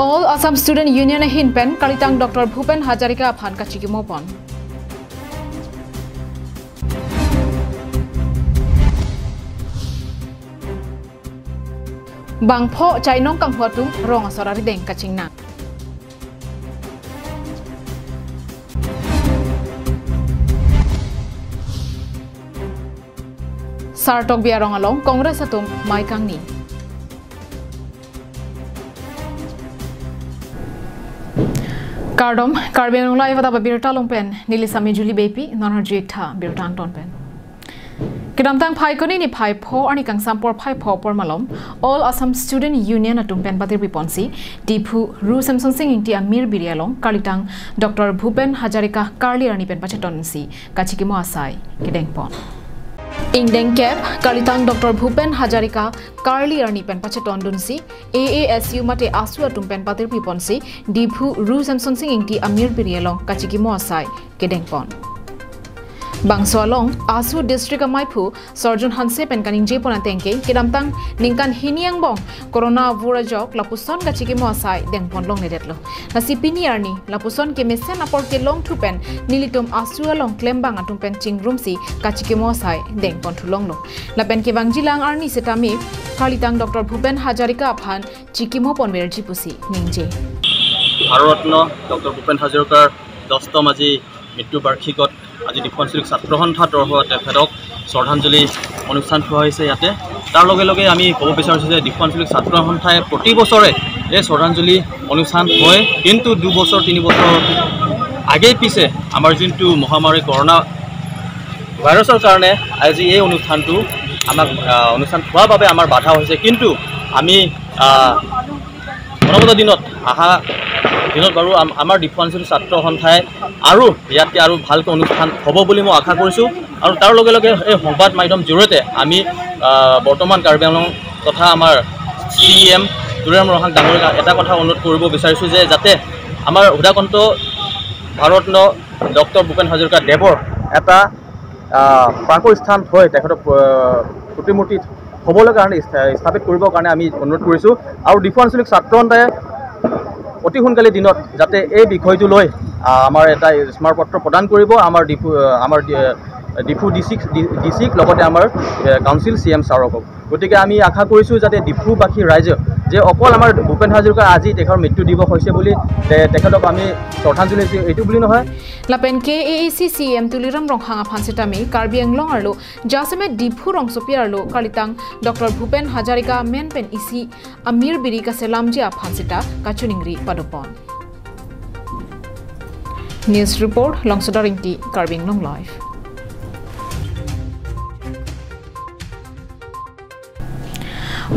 All Assam Student Union hin pen Kalitang Dr. Bhupen Hazarika phan kachikimo pon. Bangpho chainong kanghuatum rong sorari deng kachingna. Sartok biarong along Congress atum maikangni. Kardom Karbi Anglong live ada birta longpen nilisami Julie Bepi nonor juikta birtang tonpen. Kedamtang phai koni ni phai pho ani kangsampor phai pho por malom All Assam Student Union atum pen batir biponsi Diphu Ru Samson Singh ingti Amir Birialong Kalitang Dr. Bhupen Hazarika Karli ani pen pachetonsi kachikimo asai kedengpon. Ingdeng Cap Kalitang Dr. Bhupen Hazarika Karli arni pen pacheton dunsi AASU mate asu atum pen patir piponsi Diphu Ru Samson Singh ingti Amir Birialong kachikimo asai kedengpon. Bangsoalong Asu District Maiphu Sarjun Hanse pen kaning jepona tengke kedamtang ningkan hiniang bong corona vura jok lapuson kachikimo asai dengpon long nedetlo nasi pini arni lapuson ke mesen apor ke long thupen nilitum asu along klembang atum pen chingrumsi kachikimo asai dengpon thulong lo lapen ke bangjilang arni setami Kalitang Dr. Bhupen Hazarika aphan chikimo ponwer jipusi ningje Bharat Ratna Dr. Bhupen হাজৰিকাৰ 10তম আজি মৃত্যু বাৰ্ষিকত আজি ডিফু আঞ্চলিক ছাত্ৰ সন্থাৰ তৰফৰ তেখেতক শ্ৰদ্ধাঞ্জলি অনুষ্ঠান থোৱা হৈছে ইয়াতে। তাৰ লগে লগে আমি ক'ব বিচাৰিছোঁ যে ডিফু আঞ্চলিক ছাত্ৰ সন্থাই প্ৰতি বছৰে এই শ্ৰদ্ধাঞ্জলি অনুষ্ঠান হয়, কিন্তু দুবছৰ তিনি বছৰ আগে পিছে আমাৰ যোনটো মহামাৰী কৰোণা ভাইৰাছৰ কাৰণে আজি এই অনুষ্ঠানটো আমাক অনুষ্ঠান থোৱাৰ বাবে আমাৰ বাধা হৈছে। কিন্তু আমি অনাগত দিনত অহা দিনত বাৰু আমাৰ ডিফু আঞ্চলিক ছাত্ৰ সন্থাই আৰু ইয়াতকৈ আৰু ভালকৈ অনুষ্ঠান হ'ব বুলি মই আশা কৰিছোঁ। আৰু তাৰ লগে লগে এই সংবাদ মাধ্যম জৰিয়তে আমি বৰ্তমান কাৰ্বি আংলং তথা আমাৰ চি এম তুলিৰাম ৰংহাং ডাঙৰীয়াক এটা কথা অনুৰোধ কৰিব বিচাৰিছোঁ যে যাতে আমাৰ সুধাকণ্ঠ ভাৰতৰত্ন ডক্টৰ ভূপেন হাজৰিকা দেৱৰ এটা প্ৰাকৰ স্থান হৈ তেখেতৰ প্ৰতিমূৰ্তি হ'বলৈ কাৰণে স্থাপিত কৰিবৰ কাৰণে আমি অনুৰোধ কৰিছোঁ। আৰু ডিফু আঞ্চলিক ছাত্ৰ সন্থাই অতি সোনকালে দিনত যাতে এই বিষয়টো লৈ আমাৰ এটা স্মাৰকপত্ৰ প্ৰদান কৰিব আমাৰ ডিফু ডি চিক লগতে আমাৰ কাউন্সিল চি এম ছাৰক। গতিকে আমি আশা কৰিছোঁ যাতে ডিফুবাসী ৰাইজে যে অকল আমাৰ ভূপেন হাজৰিকা আজি তেখেতৰ মৃত্যু দিৱস হৈছে বুলি তেখেতক আমি শ্ৰদ্ধাঞ্জলি এইটো বুলি নহয়। লাপেন K A A C C M Tuliram Ronghang ফানচিতামি Karbi Anglong আৰু জাছেমে ডিফু ৰংচপি আৰু কালিতাং ডক্টৰ ভূপেন হাজৰিকা মেন পেন ইচি আমিৰ বিৰি কাছে লামজিয়া ফানচিতা কাচুনিংৰি পাদপন। News report লংচডাৰ ইংটি Karbi Anglong live.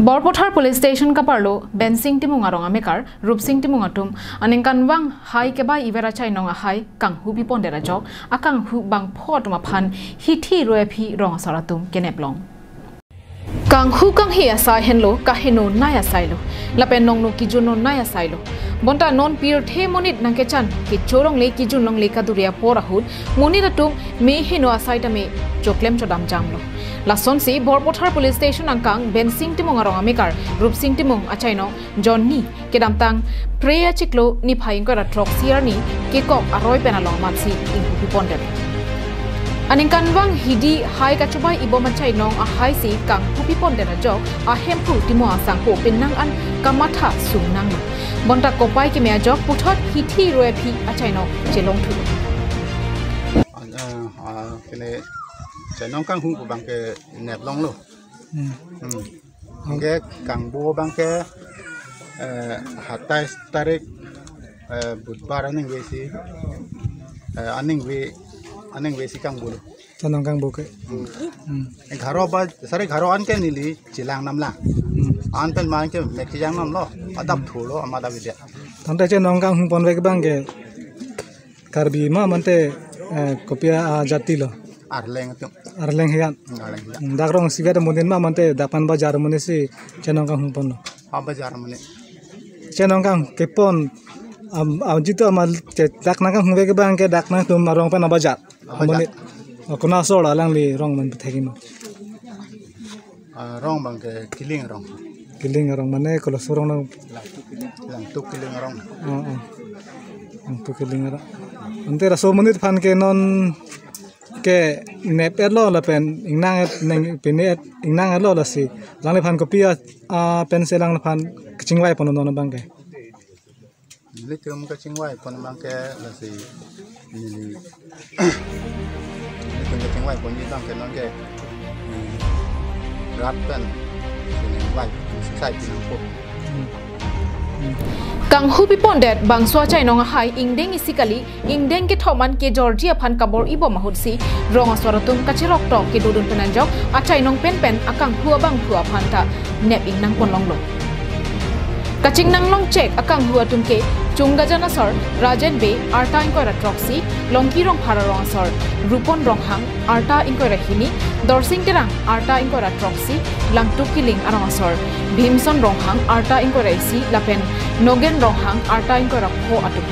Borpathar police station কাপাৰলো বেনসিং টিমুঙা ৰঙামেকাৰ ৰূপসিং টিমুঙাতুম আনেংকানৱাং হাই কেবা ইবেৰা চাই নঙা হাই কাংহু বিপন্দেৰা জক আকাংহু বাং ফটুমা ফান হিথি ৰয়েফি ৰঙাচৰাতুম কেনেপলং কাংহু কাংহি আসাই হেনলো কাহেনো নাই আসাইলো লাপেন নংনো কিজুনো নাই আসাইলো বন্টা নন পিৰ the মনিত নাংকেচান কি চোৰং লে কিজুন লং লে কাদুৰিয়া পৰাহুত মনিৰাতুম মে হেনো আসাইটামে চকলেম চদাম জামলো লাসনসি বৰপথাৰ পুলিচ ষ্টেচন আংকাং বেনসিং টিমুঙা ৰঙামেকাৰ ৰূপসিং টিমুং আচাইন জননি কেদামতাং প্ৰেয়া চিকলো নি ফাইংকৰা ট্ৰক চিয়াৰনি কেকক আৰয় পেনালং মানসি ইংহু পণ্ডেৰ Aningkanwang hidi hai kachubai ibo machai nong a hai si kang hupi pondera jok a hempu timo asang ho pinang an kamatha sungnang bonta kopai ke mea jok puthot hithi roepi achai no chelong thu kene chenong kang hu bang ke nep long lo nge kang bo bang ke 27 tarik budbar aning we si aning we aneng wesi kang bolo tanang kang boke gharo ba sare gharo an ke nili chilang namla an pen man ke mekjang nam lo adap tholo amada bide tante che nong kang pon bek bang ke karbi ma mante kopia jati lo arleng tu arleng hian dakrong siga de mundin ma mante dapan ba jar mone si che nong kang pon ha ba jar mone che nong kang kepon am jito amal che dak nang kang bek bang ke dak nang tum rong pan bajar mone kona sola lang li rong man thekimo rong bang ke kiling rong Kiling arong mane kalau sorong nang langtuk kiling arong. Langtuk kiling arong. Ante raso menit phan ke non ke nep lo la pen ingnang neng pine ingnang lo la si lang le phan kopi a pen se lang le phan chingwai pon non bang ke. Li tum ka chingwai pon bang ke la si ni li tum ka chingwai pon ni bang ke non ke rat pen Kang hupi pondet bang swa chai nong hai ingdeng isikali ingdeng ke thoman ke Georgia phan kabor ibo mahutsi rong aswaratum kachirok tok ke dudun penanjok achai nong pen pen akang hua bang hua phanta nep ingnang pon long long kaching nang long chek akang hua tum ke chunggajana sor Rajen be arta inkoira troxy longki rong phara rong sor Rupon rong hang arta inkoira hini dorsing terang arta inkoira troxy langtuk kiling arong sor Bhimson rong hang arta inkoira isi lapen nogen rong hang arta inkoira kho atum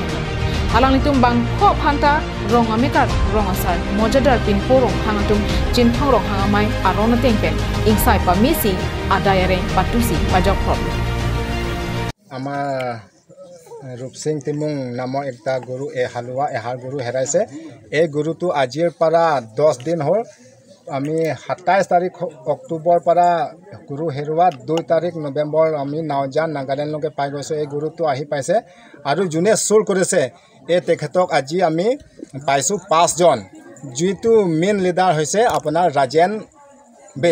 halang litum bang kho phanta rong amekar rong asar mojadar pinpo rong hang atum chinthong rong hang amai arona tengpen ingsai pa misi adayare patusi pajok phot আমাৰ ৰূপসিং তিমুং নামৰ একটা গৰু এই হালোৱা এহাৰ গৰু হেৰাইছে। এই গৰুটো আজিৰ পৰা 10 দিন হ'ল। আমি 27 তাৰিখ অক্টোবৰ পৰা গৰু হেৰুৱা 2 তাৰিখ নৱেম্বৰ আমি নাওজান নাগালেণ্ডলৈকে পাই গৈছোঁ। এই গৰুটো আহি পাইছে আৰু যোনে চুৰ কৰিছে এই তেখেতক আজি আমি পাইছোঁ 5জন। যিটো মেইন লিডাৰ হৈছে আপোনাৰ ৰাজেন বে,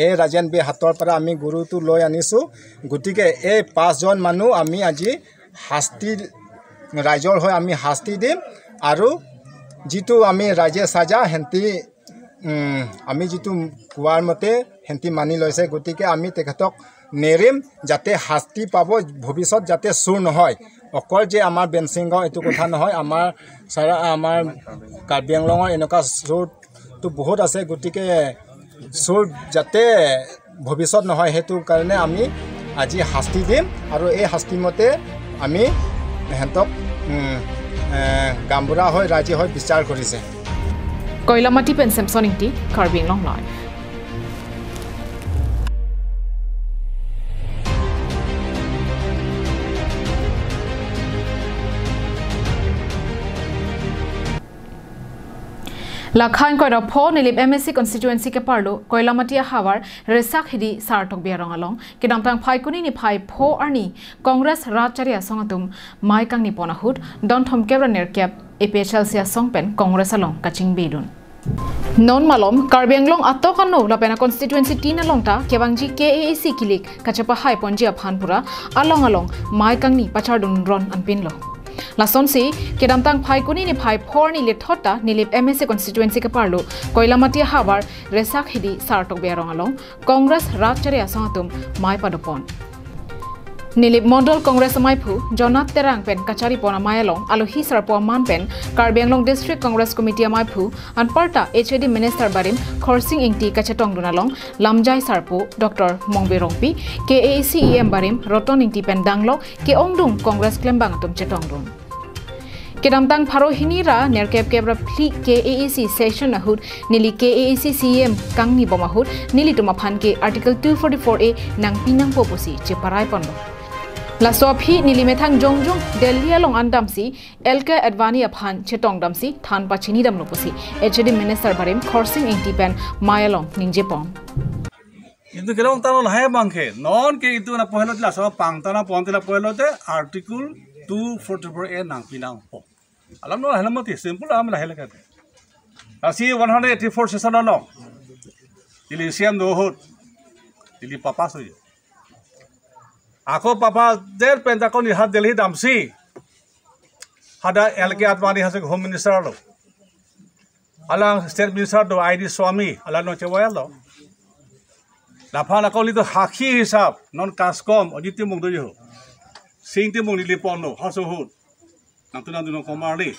এই ৰাজেন বে হাতৰ পৰা আমি গৰুটো লৈ আনিছোঁ। গতিকে এই 5জন মানুহ আমি আজি শাস্তি ৰাইজৰ হৈ আমি শাস্তি দিম আৰু যিটো আমি ৰাইজে সাজা সেহেঁতি আমি যিটো কোৱাৰ মতে সেহেঁতি মানি লৈছে। গতিকে আমি তেখেতক নেৰিম যাতে শাস্তি পাব ভৱিষ্যত যাতে চুৰ নহয়। অকল যে আমাৰ বেনচিংগাঁও এইটো কথা নহয়, আমাৰ চাৰা আমাৰ কাৰ্বি আংলঙৰ এনেকুৱা চুৰটো বহুত আছে। গতিকে চুৰ যাতে ভৱিষ্যত নহয় সেইটো কাৰণে আমি আজি শাস্তি দিম আৰু এই শাস্তিমতে আমি সিহঁতক গামবুঢ়া হৈ ৰাইজে হৈ বিচাৰ কৰিছে। Koilamati pen Samson Ingti, Karbi Anglong Live. Lakhan koira pho nilip MSc constituency ke parlo Koilamatia hawar resak hidi sartok bia rongalong ke damtang phai kuni ni phai pho arni Congress rajcharia songatum maikang ni ponahut don thom kebra ner cap APHL sia songpen Congress along kaching bedun non malom Karbi Anglong atokano lapena constituency tin along ta kebangji KAAC kilik kachapa hai ponjia phanpura along along maikang ni pachardun ron anpinlo Lason si kedamtang phai kuni ni phai phor ni le thota nilip MSc constituency ke parlo Koilamatia hawar resak hidi sartok bia rongalong Congress rajcharia songatum mai padopon Nilip Mondol Congress Maiphu Jonat Terang pen Kachari pona mayalong alohi sarpo man pen Karbi Anglong District Congress Committee Maiphu anparta HAD Minister Barim Khorsing Ingti Kachatong dunalong Lamjai Sarpo Dr. Mongbe Rongpi KAAC EM Barim Roton Ingti pen Danglo ke Ongdung Congress Klembang tum chetong dun Kedamtang Pharohini ra nerkep kebra phli KAAC session ahud nili KAAC CM kangni bomahud nili tumaphan ke Article 244A nang pinang poposi cheparai ponlo Lasophi nili methang jongjong Delhi along andamsi LK Advani aphan chetong damsi than pachini dam noposi HD Minister Barim Khorsing Ingti pen mayalong ningjepong কিন্তু কেৰং তানো লাহে বাংখে non কে ইটো না পহেলতে লাসা পাংতানা পন্তিলা পহেলতে article 244A nang pinang po alam no helmati simple am lahe lagate asi 184 session no dili siam do hot dili papa so ako papa der penta kon hat Delhi damsi hada LK Advani hase home minister lo alang state minister do ID Swami ala no chewaya lo lafa na koli to hakhi hisab non kaskom oditi mong do yo singti mong nili ponno haso hut nang tu nang du no komarli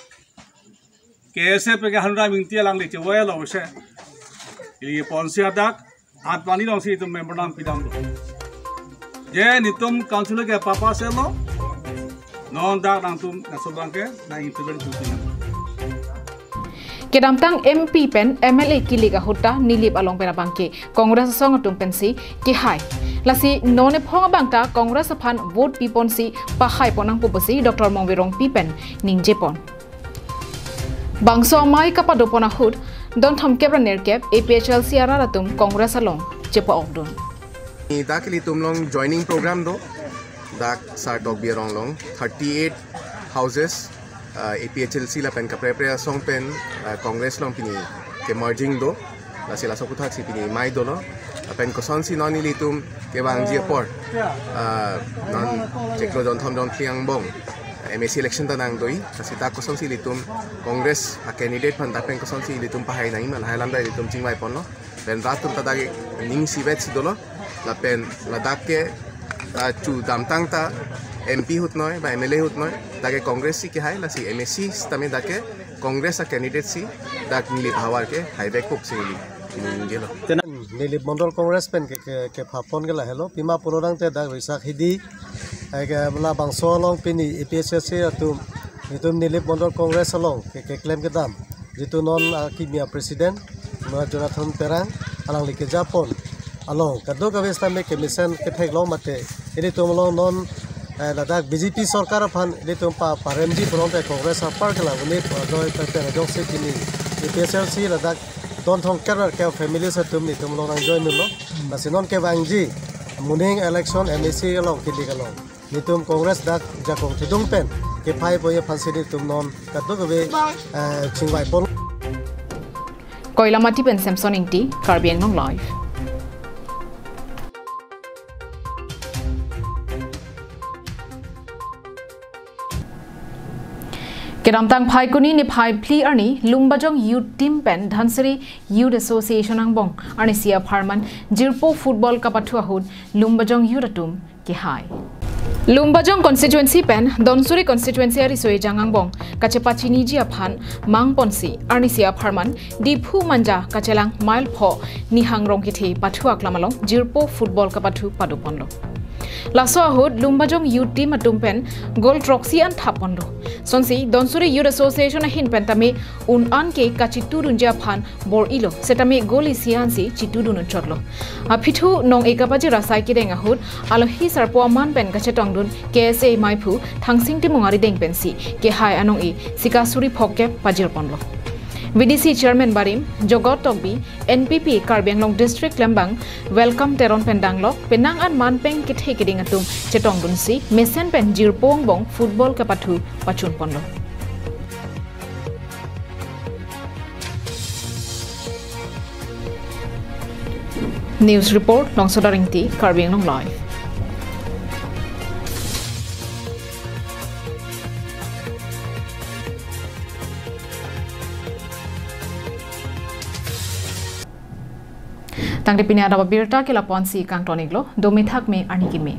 kese pe hanra mingti lang le chewaya lo se ili ponsi adak Advani long si to member nang pidam do je nitum council ke papa se lo non dak nang tum nasobangke na interview tu. Kedamtang MP pen MLA kiliga hutta nilip along pena bangke Congress song atum pensi ki hai lasi none phonga bangta Congress phan vote pipon si pahai ponang puposi Dr. Mongwirong pipen ningjepon bangso mai kapadopona hut don thom kebra nerkep APHLC araratum Congress along chepa okdun dakili tumlong joining program do dak sar dog birong long 38 houses APHLC la pen kapre pre song pen Congress long pini ke merging do la sila sokutha si pini mai do no pen koson si non ilitum ke bangji por non cheklo don thom don thiang bong MAC election ta nang doi si ta koson si litum Congress a candidate phan ta pen koson si litum pahai nai man hailam dai litum chingmai pon no pen ratum ta dagi ning si bet si dolo la pen Ladakh ke chu damtang ta MP hut noy ba MLA hut noy dake Congress si ke hai la si MAC tame dake Congress a candidate si dak nili bhawar ke highway kop si nili gelo nili Mondal Congress pen ke ke phapon gela hello pima pororang te dak risak hidi ke bla bangso long pini APSC atum itum nili Mondal Congress along ke ke claim ke dam jitu non kimia president ma Jonathan Perang alang like Japon along kado ka me ke mission ke thek long mate ini tum long non Ladakh BJP sarkar phan ini tum pa paremji bronte Congress apar kala uni doi pa jong se pini APSLC Ladakh don thong karar ke family sa tum ni tum long join no basinon ke wangji muning election MAC along kili kalong ni tum Congress dak jakong thidung pen ke phai boye phansini tum non kado ka be chingwai pon Koilamati pen Samson Ingti Karbi Anglong live. Kedamtang phai kuni ni phai phli arni Lumbajong Youth Team pen Dhansiri Youth Association angbong arni sia pharman Jirpo Football kapathua hud Lumbajong Youth atum ki hai Lumbajong constituency pen Donsuri constituency ari soi jangangbong kachepachini ji aphan mangponsi arni sia pharman Diphu manja kachelang mile pho nihang rong kithi pathua klamalong Jirpo Football kapathu paduponlo Laso ahud Lumbajong Youth Team atum pen goal troxy an thaponlo Sonsi Donsuri Youth Association hin pentame un an ke kachiturun japan bor ilo setame goli siansi chitudun chotlo apithu nong ekapaji rasai ki deng ahud alohi sarpo man pen kachetongdun KSA maiphu thangsing ti mongari deng pensi ke hai anong e sikasuri phokke pajir ponlo VDC Chairman Barim Jogot Tokbi NPP Karbi Anglong District Lembang welcome Teron Pendanglok Penang an Manpeng kithe kiding atum chetong dunsi mesen pen jirpong bong football kapathu pachun ponlo News report Longsodaring T Karbi Anglong Live. Tangde pine adaba birta ke la ponsi kang toniglo domi thak me aniki me.